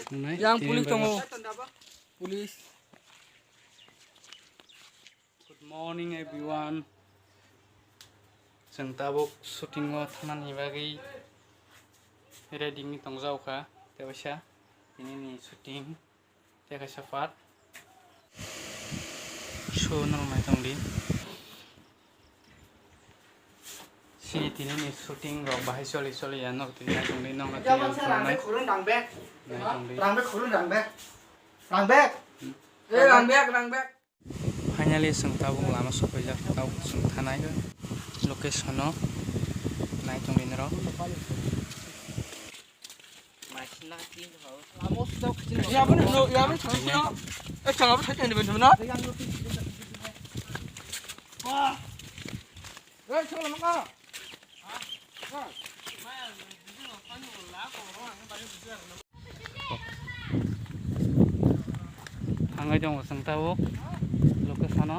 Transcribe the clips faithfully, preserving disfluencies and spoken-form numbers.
Nai, yang tini police tongo. Police. Good morning everyone. Chwng tabuk shooting o thangnani bagwi ready wngwi tongjak kha. Tewaisa tini ni shooting. Tei kaisa part. So, norok nai tong di. Sini tini ni shooting rok bahai choli choli ya, norok tini nai tong di, norok tini ang phunuknai. Rang bek, nai tong di. Rang bek, khurun rang bek. Rang bek. Hmm. Eh, rang bek, rang bek. Finally, chwng tabuk lama sokphaijak, tabuk chwng thanai location o nai tong di norok. Yaboni, no, yaboni, no. Eh, chwng abo side ni bini, no? Eh, chwng lama ka? Thangwi tongo chwng tabuk location o.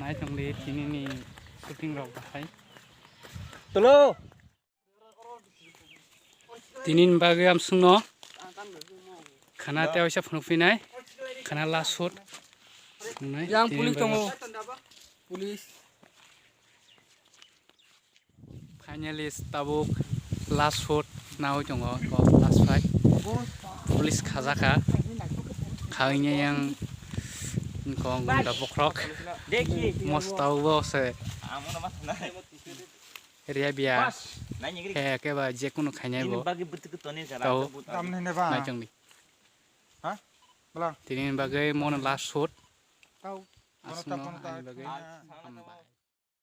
Nai tong di tini ni shooting rok bahai. Tolo. Tini ni bagwi amswkno khana tei waisa phunuk phinai. Khana last shoot. Yang police tongo. Police. Finally, tabuk last shot nawi tongo, ko last fight. Police khajaka. Khawingya yang ko gunda bokrok. Mos tabuk bo se. Ria bia. He ke ba je kunu khainai bo. Tau. Nai chongdi. Tini bagwi mono last shot. Aswkno ani bagwi hambai.